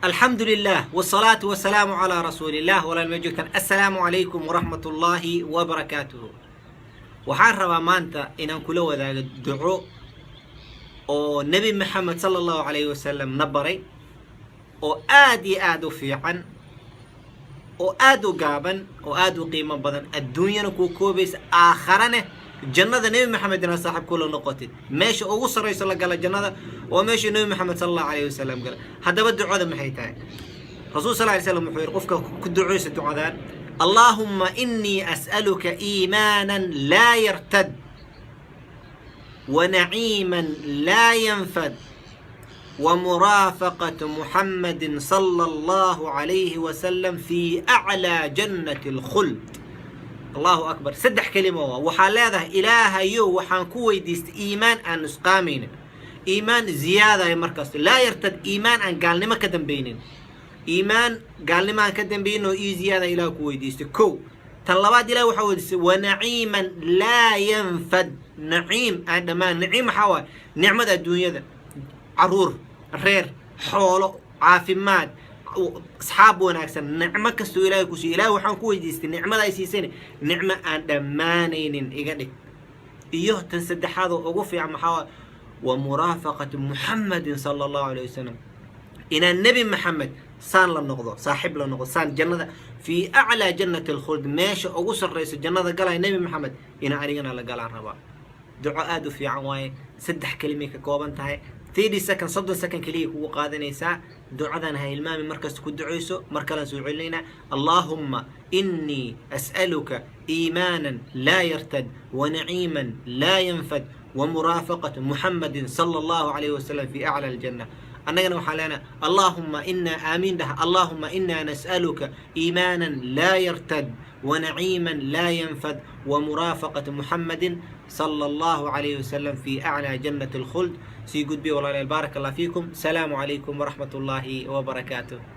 Alxamdu lilah wsalaatu wasalaamu calaa rasuuliillah. Walaal ma joogtaan? Assalaamu calaykum waraxmat ullaahi wabarakaatuhu. Waxaan rabaa maanta inaan kula wadaago duco oo Nebi Maxamed sala Allahu calayhi wasalam na baray, oo aad iyo aad u fiican, oo aad u gaaban, oo aad u qiimo badan, adduunyana kuu koobaysa, aakharane jannada Nebi Maxamed inaad saaxiib kula noqotid. Meesha ugu sarrayso la gala jannada waa meesha Nebi Maxamed sala Allahu calayhi wasalam gala. Haddaba ducada maxay tahay? Rasuul sal lay slam wuxuu yidhi qofka ku ducaysa ducadan: "Allaahumma inii as'aluka iimaanan laa yartad wa naciiman laa yanfad wa muraafaqata Muxammadin sala Allahu calayhi wasalam fi aclaa jannati alkhuld." Allahu akbar! Saddex kelima waa. Waxaa leedahay: Ilaahayow, waxaan ku weydiistay iimaan aan nusqaamaynin, iimaan ziyaadaya markasta, laa yartad, iimaan aan gaalnimo ka dambaynin, iimaan gaalnimo aan ka dambaynin oo ii ziyaada Ilaah ku weydiistay. Kow. Tan labaad, Ilah waxaa weydiistay wa naciiman laa yanfad, naciim aan dhammaan. Naciim maxaa waay? Nicmada adduunyada: caruur, reer, xoolo, caafimaad, asxaab wanaagsan, nicmo kastoo Ilaahay ku siiyo. Ilahay waxaan ku weydiistay nicmada ay siisayna nicmo aan dhammaanaynin iga dhig. Iyo tan saddexaad oo ugu fiican maxaa waay? Wa muraafaqati Muxamadin sala Allahu alayh wasalam, inaan Nebi Maxamed saan la noqdo, saaxiib la noqdo, saan jannada fii aclaa jannati alkhuld, meesha ugu sarrayso jannada galaya Nebi Maxamed inaan anigana la galaan rabaa. Duco aada u fiican waaye. Saddex kelimay ka kooban tahay. 30 second, 30 second keliya kugu qaadanaysaa. Ducadan ha hilmaami, markasta ku ducayso. Mar kalaan soo celinaynaa: "Allaahumma inii as'aluka iimaanan laa yartad wa naciiman laa yanfad wa muraafaqata Muxamadin sala Allahu calayhi wasalam fi acla aljanna." Annagana waxaan leenahay: "Allaahuma inaa", aamiin dhaha, "Allaahuma inaa nas'aluka iimaanan laa yartad wa naciiman laa yanfad wa muraafaqata Muxamadin sala Allahu calayhi wasalam fi aclaa jannati alkhuld. Sii gudbiya, walaalayaal. Baaraka Allah fiikum. Salaamu calaykum waraxmat ullaahi wabarakaatuh.